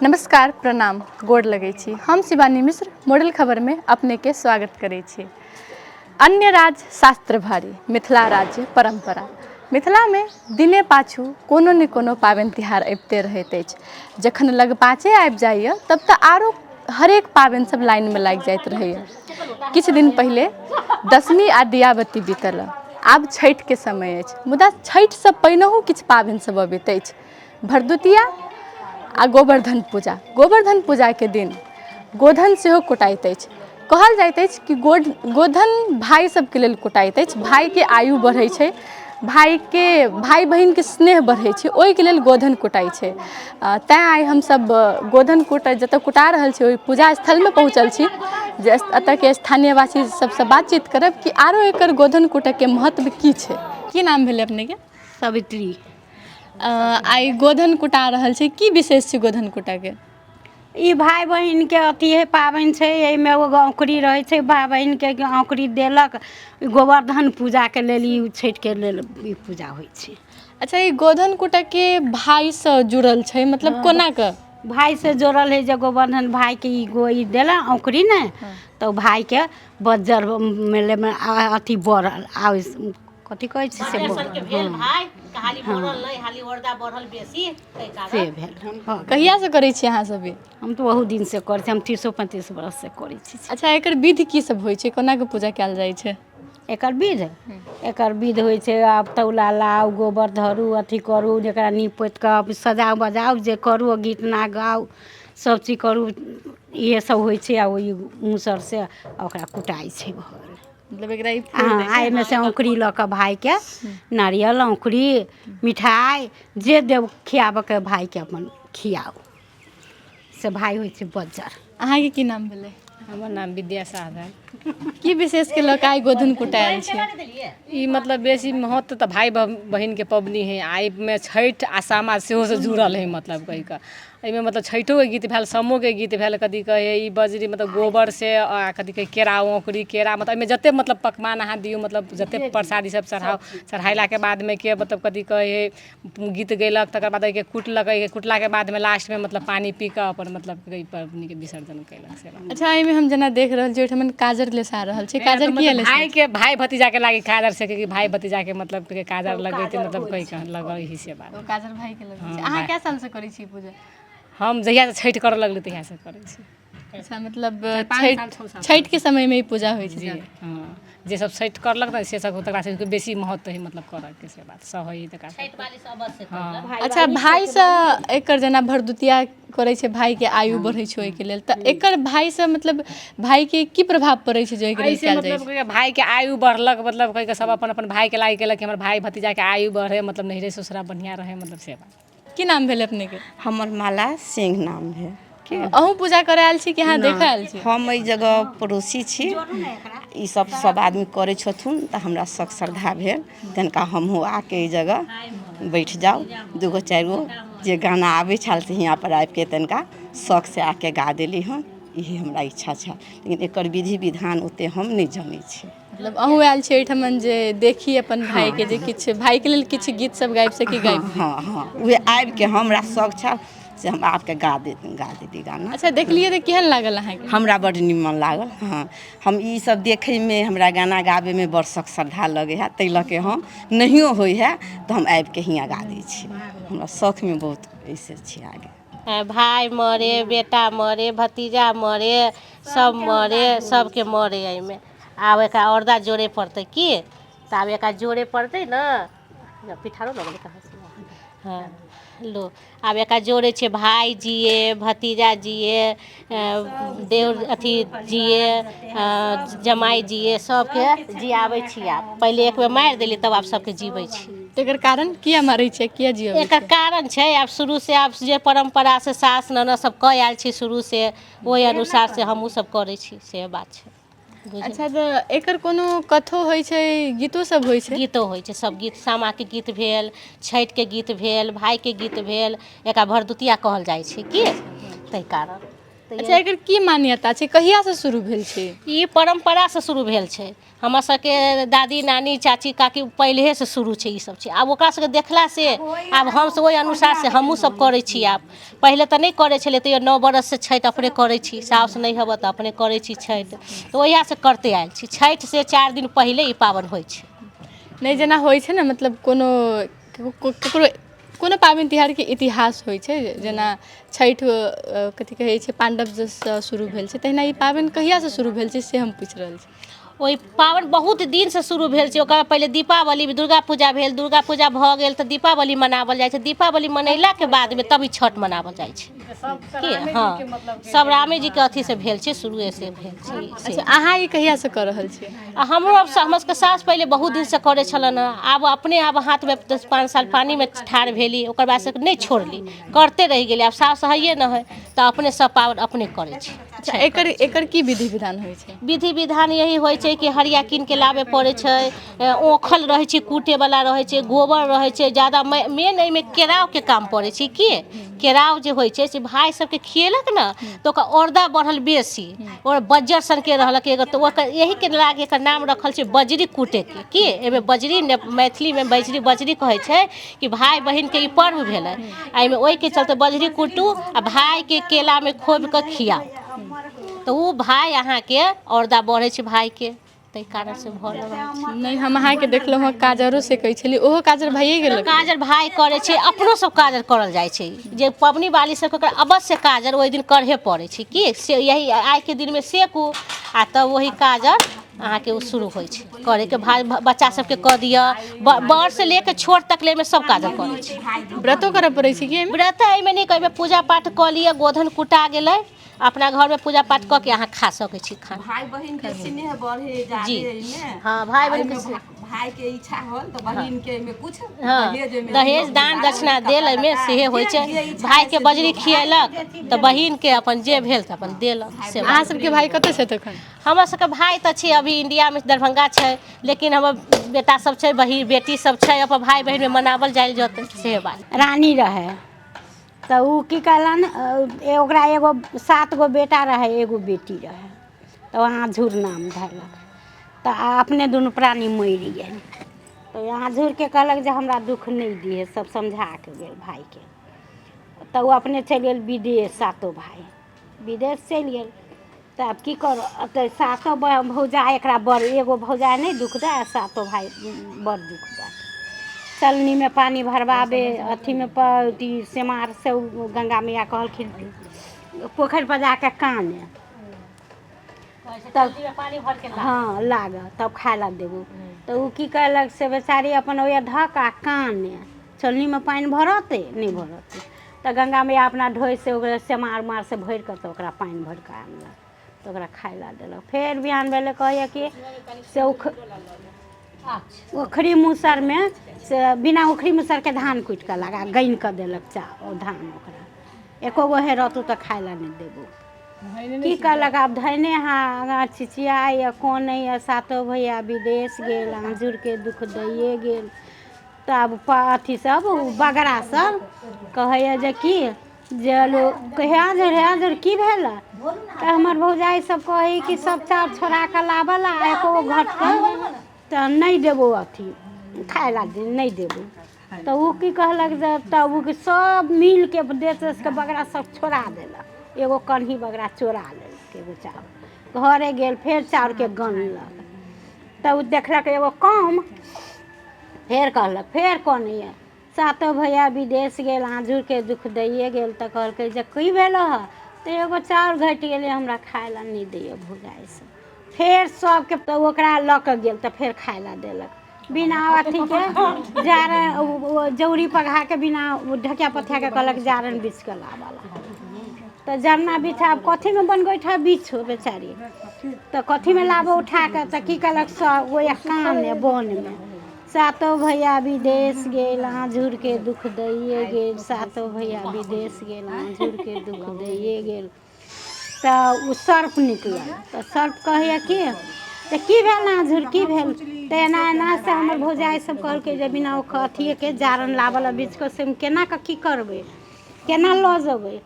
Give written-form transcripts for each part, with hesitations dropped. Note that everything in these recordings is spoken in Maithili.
नमस्कार, प्रणाम, गोड़ लगै छी। हम शिवानी मिश्र मॉडल खबरमे अपनेके स्वागत करै छी। अन्य राज्य शास्त्र भारी, मिथिला राज्य परम्परा। मिथिलामे दिने पाछू कोनो ने कोनो पाबनि तिहार अबिते रहैत अछि। जखन लगपाचे आबि जाइए तब तऽ आरो हरेक पाबनि सब लाइनमे लागि जाइत रहैए। किछु दिन पहिले दशमी आ दियाबत्ती बीतल, आब छठिके समय अछि, मुदा छठिसँ पहिनहु किछु पाबनि सब अबैत अछि। भरदुतिया आ गोवर्धन पूजा। गोवर्धन पूजाके दिन गोधन सेहो कुटाइत अछि। कहल जाइत अछि कि गोधन भाइ सबके लेल कुटाइत अछि। भाइके आयु बढ़ै छै, भाइके भाइ बहिनके स्नेह बढ़ै छै, ओहिके लेल गोधन कुटाइ छै। तैँ आइ हमसब गोधन कुट जतऽ कुटा रहल छै ओहि पूजा स्थलमे पहुँचल छी, जे एतऽके स्थानीयवासी सबसँ बातचीत करब कि आरो एकर गोधन कुटऽके महत्व की छै। की नाम भेलै अपनेके? सवित्री। आइ गोधन कुटा रहल छै, की विशेष छै गोधन कुटाके? ई भाय बहिनके अथी है, पाबनि छै। एहिमे एगो औंकरी रहै छै, भाय बहिनके औंकरी देलक। गोवर्धन पूजाके लेल ई छठिके लेल ई पूजा होइ छै। अच्छा, ई गोधन कुटऽके भाइसँ जुड़ल छै, मतलब कोना कऽ भाइसँ जोड़ल है? जे गोवर्धन भाइके ई गो ई देलक औंकरी ने, तऽ भाइके बज्जर मेलेमे अथी बढ़ल आ कथी कहै छै से भेल। भाय हाली बढ़ल नहि, हाली औरदा बढ़ल बेसी, ताहि कारण से भेल, भऽ गेल। कहियासँ करै छी अहाँ सब ई? हम तऽ बहुत दिनसँ करै छी, हम 35 बरससँ करै छी। अच्छा, एकर विधि की सब होइ छै, कोना कऽ पूजा कयल जाइ छै? एकर विध होइ छै, आब तौला लाउ, गोबर धरू, अथी करू, जकरा नीप पोति कऽ सजाउ बजाउ, जे करू, गीत नाद गाउ, सब चीज करू, इहे सब होइ छै। आ ओहि मूसरसँ ओकरा कुटाइ छै, भऽ गेलै। मतलब एकरा ई फोड़ि दै आ छै। एहिमे से औंकरी लऽ कऽ भायके नारियल, औंकरी, मिठाइ जे देब खियाबऽके भायके अपन खियाउ, से भाय होइ छै बज्जर। अहाँके की नाम भेलै? हमर नाम विद्या साह भेल। की विशेषके लऽ कऽ आइ गोधन कुटायल छै? ई मतलब बेसी महत्व तऽ भाय बहिनके पबनी है, आ एहिमे छठि आ सामा सेहोसँ जुड़ल है। मतलब कहि कऽ एहिमे मतलब छठिओके गीत भेल, सामोके गीत भेल। कथी कहै हइ, ई बजरी मतलब गोबरसँ आ कथी कहै केरा, औँकरी, केरा, मतलब एहिमे जतेक मतलब पकवान अहाँ दियौ, मतलब जतेक प्रसादी सब चढ़ाउ, चढ़ेलाके बादमे के मतलब कथी कहै हइ, गीत गयलक, तकर बाद एहिके कुटलक। एहिके कुटलाके बादमे लास्टमे मतलब पानि पी कऽ अपन मतलब एहि पबनीके विसर्जन कयलक, से बात। अच्छा, एहिमे हम जेना देख रहल छी, ओहिठाम काजर लेसा रहल छै, काजर किया लेसा? भाइके, भाय भतीजाके लागी काजर से कि भाय भतीजाके मतलब के काजर लगैते, मतलब कहि कऽ लगै हइ, से बात। ओ काजर भाइके लगै छै। अहाँ कए सालसँ करै छी पूजा? हम जहियासँ छठि करऽ लगली तहियासँ करै छी। अच्छा, मतलब 5 साल, छठि 6 साल। छठिके समयमे ई पूजा होइ छै? जी हँ, जे सब छठि करलक ने, से सब तकरा सबके बेसी महत्व हइ, मतलब करऽके, से बात सहै तकरा छठि वाली सब अवश्य। हँ। अच्छा, भाइसँ एकर जेना भरदुतिया करै छै, भाइके आयु बढ़ै छै ओहिके लेल, तऽ एकर भाइसँ मतलब भाइके की प्रभाव पड़ै छै जे ओहिके लेल एहिसे कयल जाइ मतलब छै? कि भाइके आयु बढ़लक, मतलब कहि कऽ सब अपन अपन भाइके लागि केलक कि हमर भाय भतीजाके आयु बढ़े, मतलब नैहरे ससुरा बढ़िआँ रहै, मतलब से बात। की नाम भेल अपनेके? हमर माला सिंह नाम भेल। अहूँ पूजा करय आयल छी कि अहाँ देखऽ आयल छी? हम एहि जगह पड़ोसी छी। ई सब सब आदमी करै छथुन तऽ हमरा शौक श्रद्धा भेल, तनिका हमहूँ आके एहि जगह बैठ जाउ, दूगो चारि गो जे गाना आबै छल से हियाँ पर आबिके तनिका शौकसँ आके गा देली हन। इहे हमरा इच्छा छल, लेकिन एकर विधि विधान ओते हम नहि जनै छी। मतलब अहूँ आयल छी एहिठमन जे देखी अपन भाइके, जे किछु भाइके लेल किछु गीत सब गाबि सकी, गाबि। हँ, उहे आबिके हमरा शौक छल से हम आबिके गा देली गाना। अच्छा, देखलियै तऽ केहन लागल अहाँके? हमरा बड्ड निमन लागल। हँ, हम ई सब देखैमे, हमरा गाना गाबैमे बड़ शौक श्रद्धा लगै है, ताहि लऽ के हम नहियो होइ है तऽ हम आबिके हियाँ गा दै छी। हमरा शौकमे बहुत एहिसँ छी आगे। भाय मरे, बेटा मरे, भतीजा मरे, सब मरे, सबके मरे। एहिमे आब एकरा औरदा जोड़े पड़तै की तऽ आब एकरा जोड़े पड़तै ने। पिठारो लगलै कहाँ से? हँ, लो, आब एकरा जोड़ै छियै। भाय जिए, भतीजा जिए, देउर अथी जिए, जमाइ जिए, सबके जियाबै छी। आब पहिले एक बेर मारि देलियै, तब आब सबके जिबै छी। एकर कारण किया मारै छै, किया जियबै? एकर कारण छै, आब शुरूसँ आब जे परम्परा से सास ननद सब कऽ आयल छै शुरूसँ, ओहि अनुसार से हमहूँ सब करै छी, से बात छै। अच्छा, तऽ एकर कोनो कथो होइ छै, गीतो सब होइ छै? गीतो होइ छै, सब गीत, सामाके गीत भेल, छठिके गीत भेल, भायके गीत भेल। एकरा भरदुतिया कहल जाइ छै की ताहि कारण। तऽ अच्छा, एकर की मान्यता छै, कहियासँ शुरू भेल छै? ई परम्परासँ शुरू भेल छै। हमर सबके दादी नानी चाची काकी पहिलेसँ शुरू छै ई सब चीज। आब ओकरा सबके देखलासँ आब हमसब ओहि अनुसारसँ हमहूँ सब करै छी। आब पहिले तऽ नहि करै छलियै, तैयो 9 बरससँ छठि अपने करै छी। साउस नहि हेबऽ तऽ अपने करै छी छठि, तऽ ओहियासँ करते आयल छी। छठिसँ 4 दिन पहिले ई पाबनि होइ छै। नहि, जेना होइ छै ने, मतलब कोनो ककरो कोनो पाबनि तिहारके इतिहास होइ छै, जेना छठि कथी कहै छै पाण्डवसँ शुरू भेल छै, तहिना ई पाबनि कहियासँ शुरू भेल छै से हम पूछि रहल छी। ओहि पाबनि बहुत दिनसँ शुरू भेल छै। ओकर पहिले दीपावली, दुर्गा पूजा भेल। दुर्गा पूजा भऽ गेल तऽ दीपावली मनावल जाइ छै। दीपावली मनेलाके बादमे तब ई छठि मनावल जाइ छै की। हँ, सब रामे जीके अथीसँ भेल छै, शुरुएसँ भेल छै से। अच्छा, अहाँ ई कहियासँ कऽ रहल छी? आ हमरो आब हमर सबके सास पहिले बहुत दिनसँ करै छलनि हँ। आब अपने आब हाथमे 5 साल पानिमे ठाढ़ भेली, ओकर बाद से नहि छोड़ली, करते रहि गेली। आब सास हैये नहि है तऽ अपने सब पाबनि अपने करै छी। अच्छा, एकर एकर की विधि विधान होइ छै? विधि विधान यही होइ छै कि हरिया कीन के लाबे पड़ै छै, ओखल रहै छै, कूटेवला रहै छै, गोबर रहै छै। ज्यादा मेन एहिमे केरावके काम पड़ै छै। की केराव जे होइ छै से भाय सबके खियेलक ने तऽ ओकर औरदा बढ़ल बेसी, और बज्जर सनके रहलक एगो, तऽ ओकर यहीके लागे एकर नाम रखल छै बजरी कूटेके। की एहिमे बजरी मैथिलीमे बजरी बजरी कहै छै कि भाय बहिनके ई पर्व भेलै। एहिमे ओहिके चलते बजरी कूटू आ भायके केलामे खोबि कऽ खियाउ तऽ ओ भाय अहाँके औरदा बढ़ै छै भायके, ताहि कारणसँ भऽ रहल छै। नहि, हम अहाँके देखलहुँ हँ काजरो सेकै छलियै, ओहो काजर भइए गेल? काजर भाय करै छै, अपनो सब काजर करल जाइ छै। जे पबनी वाली सबके ओकरा अवश्य काजर ओहि दिन करहे पड़ै छै। की से यही आइके दिनमे सेकू आ तब वही काजर अहाँके ओ शुरू होइ छै करैके। भाय बच्चा सबके कऽ दिअ, बड़सँ लेके छोट तक ले एहिमे सब काजर करै छै। व्रतो करऽ पड़ै छै कि एहिमे? व्रत एहिमे नहि, एहिमे पूजा पाठ कऽ लिअ, गोधन कुटा गेलै, अपना घरमे पूजा पाठ कऽ के अहाँ खा सकै छी खाना। भाई बहिन के स्नेह बढ़े जादे एहिमे। हँ, भाय बहिन के एहिमे भाई के इच्छा होल तऽ बहिन के एहिमे कुछ हँ, दहेज एहिमे दहेज दान दक्षिणा देल एहिमे सेहे होइ छै। भायके बजरी खियेलक तऽ बहिनके अपन जे भेल तऽ अपन देलक से। अहाँ सबके भाय कतऽ छथि एखन? हमर सबके भाय तऽ छै अभी इंडियामे, दरभंगा छै, लेकिन हमर बेटा सब छै, बहिन बेटी सब छै, अपन भाय बहिनमे मनावल जायल जेतै से बात। रानी रहै तऽ ओ की कहलनि, ओकरा एगो 7 गो बेटा रहै, एगो बेटी रहै, तऽ आँझुर नाम धरलक। तऽ अपने दुनू प्राणी मरि गेल। तऽ आँझुरके कहलक जे हमरा दुःख नहि दिहे, सब समझा कऽ गेल भायके। तऽ ओ अपने चलि गेल विदेश, सातो भाय विदेश चलि गेल। तऽ आब की करब? तऽ सातो भौजाइ एकरा बड़, एगो भौजाइ नहि दुःख दै, आ सातो भाय बड़ दुःख दै। चलनीमे पानि भरबाबे, अथीमे अथी सेमारसँ गंगा मैया कहलखिन पोखरि पर जाके काने तब, हँ, लाग तब खाय लए देबो। तऽ ओ की कहलक से बेचारी अपन ओहि धऽ कऽ आ काने, चलनीमे पानि भरतै नहि भरतै। तऽ गंगा मैया अपना ढोइसँ ओकरा सेमार उमारसँ भरि कऽ तऽ ओकरा पानि भरि कऽ आनलक, तऽ ओकरा खाय लए देलक। फेर बिहान भेलै, कहैए कि से उखड़ी मूसरमे से बिना उखड़ी मूसरके धान कुटि कऽ लगा गनि कऽ देलक चा धान, ओकरा एको गो हेरतौ तऽ खाय लए नहि देबौ। की कहलक, आब धैने हाँ आगाँ चिचियाइ कनैए, सातो भैया विदेश गेल, आँजुरके दुःख दैए गेल। तऽ आब अथी सब बगरा सब कहैए जे की जे लोक हे आँजुर, हे आँजुर, की भेल? तऽ हमर भौजाइ सब कहै कि सब चाउर छोड़ा कऽ लाबऽ ला, एको गो घटतौ तऽ नहि देबौ, अथी खाय ला नहि देबौ। तऽ ओ की कहलक जे तब ओ सब मिलके देश देशके बगरा सब छोड़ा देलक, एगो कन्ही बगरा चोरा लेलक एगो चाउर। घरे गेल, फेर चाउरके गनलक तऽ ओ देखलक एगो कम। फेर कहलक, फेर कनैए, सातो भैया विदेश गेल, आँजुरके दुःख दैए गेल। तऽ कहलकै जे की भेलो हँ? तऽ एगो चाउर घटि गेलै, हमरा खाय लए नहि दैए भौजाइ सब। फेर सबके तऽ ओकरा लऽ कऽ गेल तऽ फेर खाय लए देलक बिना अथीके जारन जौरी पघाके, बिना ढकिया पथियाके। कहलक जारन बीछ कऽ लाबऽ ला। तऽ जरना बिछा आब कथीमे बनगैठा बिछो बेचारी, तऽ कथीमे लाबो उठा कऽ? तऽ की कहलक, सब ओहि काने वनमे, सातो भैया विदेश गेल, आँझुरके दुःख दैए गेल, सातो भैया विदेश गेल, आँझुरके दुःख दैए गेल। तऽ ओ सर्प निकलल। तऽ सर्प कहैए कि तऽ की भेल आँझुर, की भेल? तऽ एना एना से हमर भौजाइ सब कहलकै जे बिना ओ अथिएके जारन लाबऽ ला बीछ कऽ, से हम केना कऽ की करबै, केना लऽ जेबै?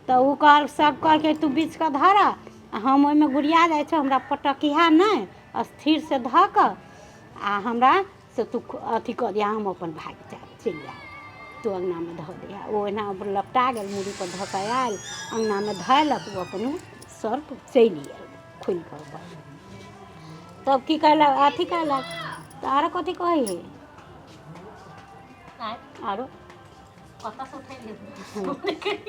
तऽ ओ कहल, सब कहलकै तू बीछकऽ धर आ हम ओहिमे गुड़िया जाइ छौ, हमरा पटकिहा नहि, स्थिरसँ धऽ कऽ आ हमरा से तू अथी कऽ दिहा, हम अपन भागि जायब, चलि जायब, तू अङ्गनामे धऽ दिहा। ओ एना लपटा गेल, मूड़ीपर धऽ कऽ आयल, अङ्गनामे धयलक, ओ अपन ओ सर्प चलि गेल खुलि कऽ अपन। तब की कहलक, अथी कहलक तऽ आरो कथी कहै हइ आरो?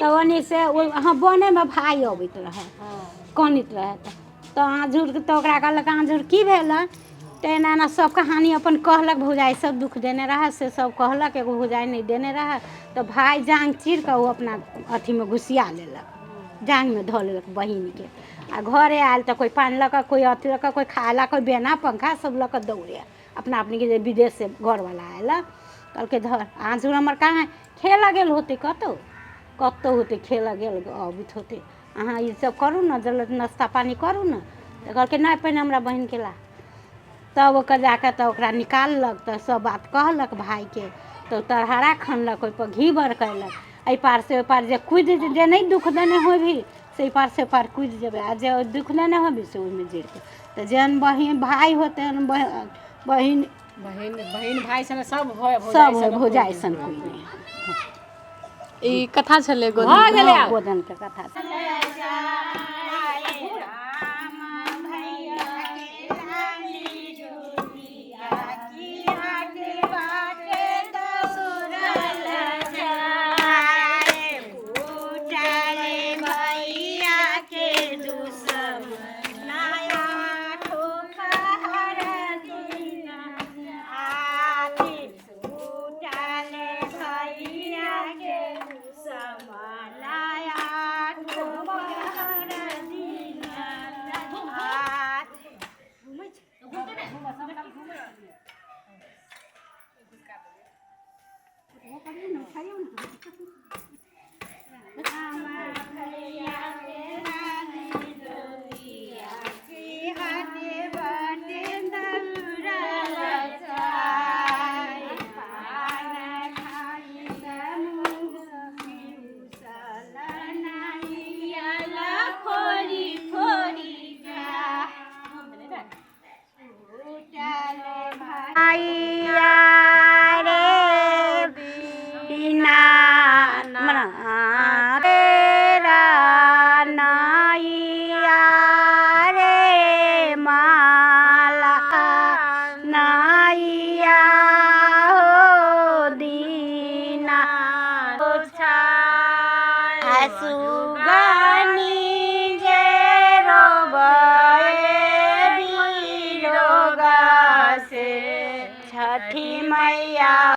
तऽ ओन्नी से ओहि हँ बनेमे भाय अबैत रहै, कनैत रहै। तऽ आँझुर तऽ ओकरा कहलक, आँझुर की भेल? तऽ एना एना सब कहानी अपन कहलक। भौजाइ सब दुःख देने रहै से सब कहलक, एगो भौजाइ नहि देने रहै। तऽ भाय जाँघ चीर कऽ ओ अपना अथीमे घुसिया लेलक, जाँघमे धऽ लेलक बहिनके। आ घरे आयल तऽ कोइ पानि लऽ कऽ, कोइ अथी लऽ कऽ, कोइ खाय लए, कोइ बेना पंखा सब लऽ कऽ दौड़े अपना अपनीके जे विदेशसँ घरवला आयल। कहलकै धर आँझुर हमर कहाँ? खेलऽ गेल होतै कतहु, कतहु होतै, खेलऽ गेल, अबैत होतै। अहाँ ई सब करू ने, जल नाश्ता पानि करू ने। तऽ कहलकै नहि, पहिने हमरा बहिनके ला। तब ओकर जाकऽ तऽ ओकरा निकाललक, तऽ सब बात कहलक भायके। तऽ तरहरा खनलक, ओहिपर घी बरकेलक। एहि पारसँ ओहि पार जे कुदि, जे नहि दुःख देने होबही से एहि पारसँ ओहि पार कुदि जेबै, आ जे दुःख देने होबही से ओहिमे जरि कऽ। तऽ जेहन बहिन भाय होतै तेहन बहिन, बहिन भाय सन सब होय, सब होय, भौजाइ सन कोइ नहि। ई कथा छलै गोधन। भऽ गेलै आब। गोधनके कथा। छठी मैया।